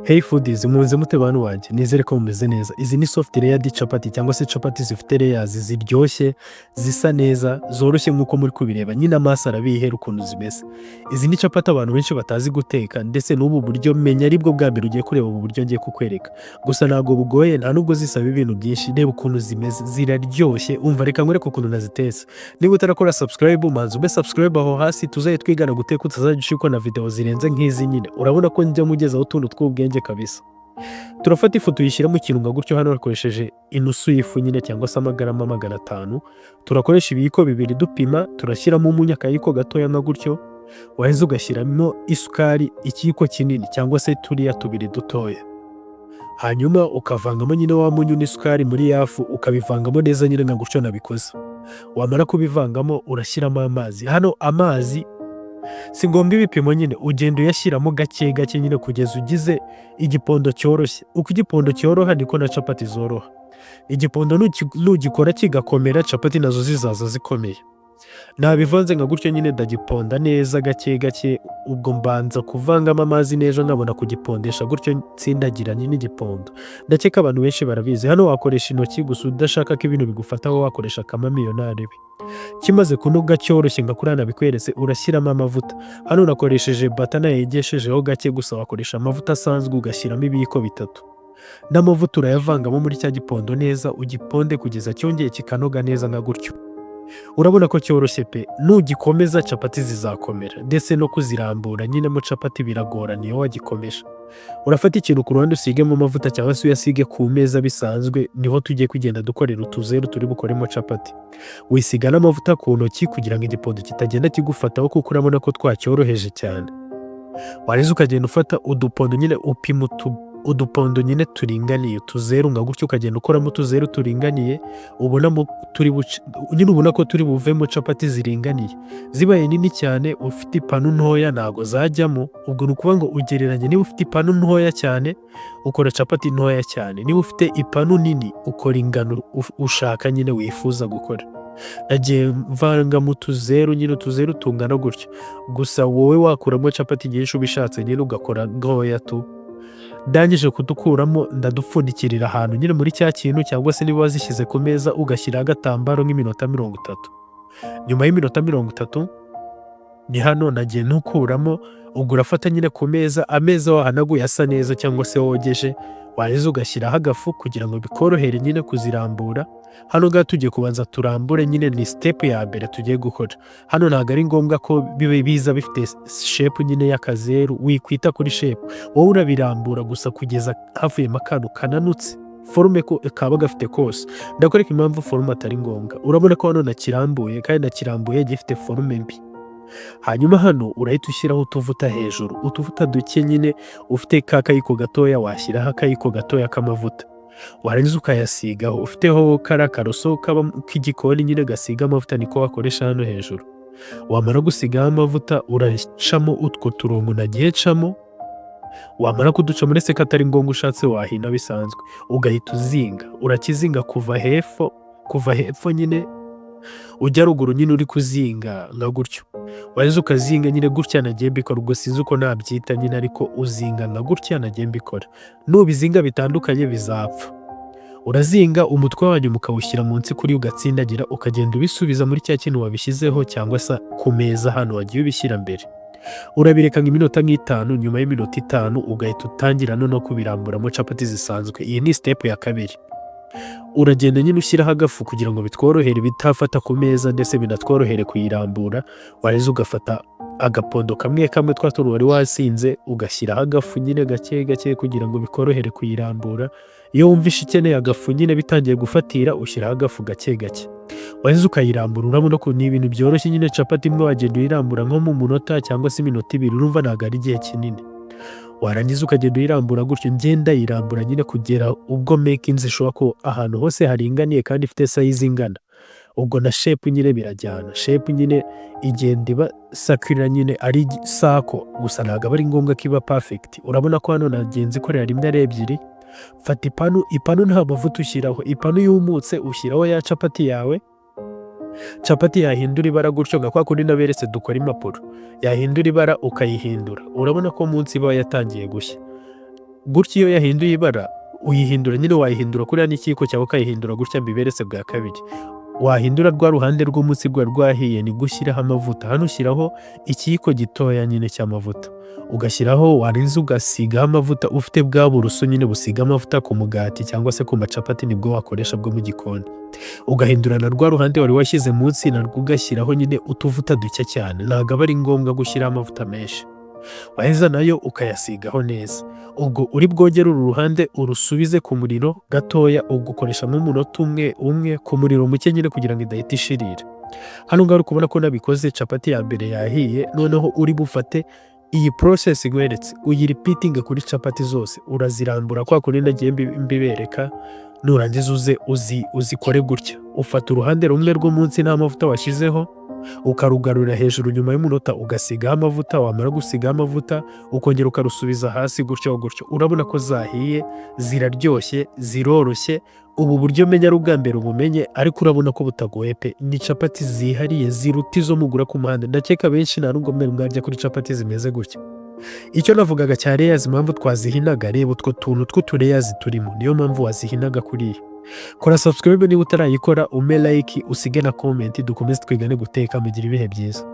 Hey foodies, mumeze mute bantu banjye? Nizere ko mumeze neza. Izi ni soft layered capati cyangwa se capati zifite layers, ziryoshye, zisa neza, zoroshye nk'uko muri kubireba nyine, amaso arabihera ukuntu zimeze. Izi ni capati abantu benshi batazi guteka, ndetse n'ubu buryo menya aribwo bwa mbere ugiye kureba ubu buryo ngiye kukwereka. Gusa ntabwo bugoye, nta nubwo zisaba ibintu byinshi. Reba ukuntu zimeze, ziraryoshye. Umva, reka nkwereke ukuntu nazitetse. Niba utarakora subscribe, manza ube subscribe aho hasi, tuzajye twigana guteka, utazajya ucikwa na video zirenze nk'izi nyine. Urabona ko njya mugezaho utuntu tw'ubwenge kabisa. Turafata ifu, tuyishyira mu kintu nka gutyo. Hano hakoresheje inusu y'ifu nyine, cyangwa se amagarama 500. Turakoresha ibiyiko 2 dupima. Turashyiramo umunyu akayiko gatoya nka gutyo, waheza ugashyiramo isukari ikiyiko kinini cyangwa se turiya tubiri dutoya. Hanyuma ukavangamo nyine wa munyu n'isukari muri ya fu, ukabivangamo neza nyine nka gutyo nabikoze. Wamara kubivangamo, urashyiramo amazi. Hano amazi si ngombwa ibipimo nyine, ugenda uyashyiramo gake gake nyine kugeza ugize igipondo cyoroshye. Uko igipondo cyoroha niko na capati zoroha. Igipondo nugikora kigakomera, capati nazo zizaza zikomeye. Nabivanze nka gutyo nyine, ndagiponda neza gake gake. Ubwo mbanza kuvangamo amazi neza, nkabona kugipondesha gutyo nsindagira nyine igipondo. Ndakeka abantu benshi barabizi. Hano wakoresha intoki gusa, udashaka ko ibintu bigufataho wakoresha akamamiyo ntarebe. Kimaze kunoga cyoroshye nka kuriya nabikweretse, urashyiramo amavuta. Hano nakoresheje butter nayegeshejeho gake gusa, wakoresha amavuta asanzwe, ugashyiramo ibiyiko 3. N'amavuta urayavangamo muri cya gipondo neza, ugiponde kugeza cyongeye kikanoga neza nka gutyo. Urabona ko cyoroshye pe. Nugikomeza capati zizakomera, ndetse no kuzirambura nyine mo capati biragorana iyo wagikomeje. Urafata ikintu ku ruhande usigemo amavuta cyangwa se uyasige ku meza bisanzwe, niho tugiye kugenda dukorera utuzeru turi bukoremo capati. Wisiga n'amavuta ku ntoki kugira ngo igipondo kitagenda kigufataho, kuko urabona ko twacyoroheje cyane. Warangiza ukagenda ufata udupondo nyine, upima udupondo nyine turinganiye, utuzeru nka gutyo, ukagenda ukoramo utuzeru turinganiye, ubonamo turi buce nyine, ubona ko turi buvemo capati ziringaniye. Zibaye nini cyane ufite ipanu ntoya ntago zajyamo. Ubwo ni ukuvuga ngo ugereranya: niba ufite ipanu ntoya cyane ukora capati ntoya cyane, niba ufite ipanu nini ukora ingano ushaka nyine wifuza gukora. Nagiye mvangamo utuzeru nyine, utuzeru tungana gutya. Gusa wowe wakuramo capati nyinshi ubishatse nyine, ugakora ntoya tu. Ndangije kudukuramo, ndadupfundikirira ahantu nyine muri cya kintu, cyangwa se niba wazishyize ku meza ugashyiraho agatambaro nk'iminota 30. Nyuma y'iminota 30 ni hano nagiye ntukuramo. Ubwo urafata nyine ku meza, ameza wahanaguye asa neza cyangwa se wogeje, warangiza ugashyiraho agafu kugira ngo bikorohere nyine kuzirambura. Hano ngaha tugiye kubanza turambure nyine, ni step ya mbere tugiye gukora. Hano ntabwo ari ngombwa ko bibe biza bifite shape nyine y'akazeru, wikwita kuri shape. Wowe urabirambura gusa kugeza havuyemo akantu kananutse, forme ko kaba gafite kose. Ndakwereka impamvu forme atari ngombwa. Urabona ko hano nakirambuye, kandi nakirambuye gifite forme mbi. Hanyuma hano urahita ushyiraho utuvuta hejuru, utuvuta duke nyine. Ufite ka kayiko gatoya washyiraho akayiko gatoya k'amavuta, warangiza ukayasigaho. Ufiteho kariya karoso kaba k'igikoni nyine gasiga amavuta, niko wakoresha hano hejuru. Wamara gusigaho amavuta, uracamo utwo turongo nagiye ncamo. Wamara kuducamo, uretse ko atari ngombwa, ushatse wahina bisanzwe, ugahita uzinga. Urakizinga kuva hepfo nyine ujya ruguru nyine, uri kuzinga nka gutyo. Warangiza ukazinga nyine gutya nagiye mbikora. Ubwo sinzi uko nabyita nyine, ariko uzinga nka gutya nagiye mbikora. Nubizinga bitandukanye bizapfa. Urazinga umutwe wa nyuma ukawushyira munsi kuri, ugatsindagira, ukagenda ubisubiza muri cya kintu wabishyizeho cyangwa se ku meza hano wagiye ubishyira mbere. Urabireka nk'iminota nk'itanu. Nyuma y'iminota 5 ugahita utangira noneho kubiramburamo capati zisanzwe. Iyi ni step ya kabiri. Uragenda nyine ushyiraho agafu kugira ngo bitworohere, bitafata ku meza, ndetse binatworohere kuyirambura. Warangiza ugafata agapondo kamwe kamwe, twa tuntu wari wasinze, ugashyiraho agafu nyine gake gake kugira ngo bikorohere kuyirambura. Iyo wumvishe ikeneye agafu nyine, bitangiye gufatira, ushyiraho agafu gake gake, warangiza ukayirambura. Urabona ko ni ibintu byoroshye nyine. Capati imwe wagenda uyirambura nko mu munota cyangwa se iminota 2, urumva ntabwo ari igihe kinini. Warangiza ukagenda uyirambura gutyo. Ngenda yirambura nyine kugera ubwo making sure ko ahantu hose haringaniye kandi ifite size ingana. Ubwo na shape nyine birajyana, shape nyine igenda iba circular nyine, ari circle gusa, ntabwo aba ari ngombwa ko iba perfect. Urabona ko hano nagenze ikorera rimwe ari ebyiri. Fata ipanu. Ipanu nta mavuta ushyiraho. Ipanu yumutse, ushyiraho ya capati yawe. Capati yahindura ibara gutyo, nka kwa kundi naberetse dukora impapuro, yahindura ibara ukayihindura. Urabona ko munsi iba yatangiye gushya. Gutya iyo yahinduye ibara, uyihindura nyine, wayihindura kuriya n'ikiyiko cyawe, ukayihindura gutya mbiberetse bwa kabiri. Wahindura rwa ruhande rw'umunsi rwari rwahiye, nibwo ushyiraho amavuta. Hano ushyiraho ikiyiko gitoya nyine cy'amavuta, ugashyiraho, warangiza ugasigaho amavuta ufite bwa buruso nyine busiga amavuta ku mugati cyangwa se ku macapati, nibwo wakoresha bwo mu gikoni. Ugahindura na rwa ruhande wari washyize munsi, narwo ugashyiraho nyine utuvuta duke cyane, ntabwo aba ari ngombwa gushyiraho amavuta menshi. Waheza nayo ukayasigaho neza. Ubwo uri bwogere uru ruhande, urusubize ku muriro gatoya, ugukoresha nk'umunota umwe umwe ku muriro muke nyine kugira ngo idahita ishirira. Hano ngaha uri kubona ko nabikoze, capati ya mbere yahiye. Noneho uri bufate iyi process nkweretse, uyirepeatinge kuri capati zose. Urazirambura kwa kundi nagiye mbibereka, nurangiza uze uzikore gutya. Ufata uruhande rumwe rwo munsi nta mavuta washyizeho, ukarugarura hejuru nyuma y'umunota, ugasigaho amavuta. Wamara gusigaho amavuta, ukongera ukarusubiza hasi gutyo gutyo. Urabona ko zahiye, ziraryoshye, ziroroshye. Ubu buryo menya ari ubwa mbere ubumenye, ariko urabona ko butagoye pe. Ni capati zihariye ziruta izo mugura ku muhanda. Ndakeka benshi nta nubwo mwari mwarya kuri capati zimeze gutya. Icyo navugaga cya layers, impamvu twazihinaga, reba utwo tuntu tw'utulayers turimo, niyo mpamvu wazihinaga kuriya. Kora subscribe niba utarayikora, ume like, usige na comment, dukomeze twigane guteka. Mugire ibihe byiza.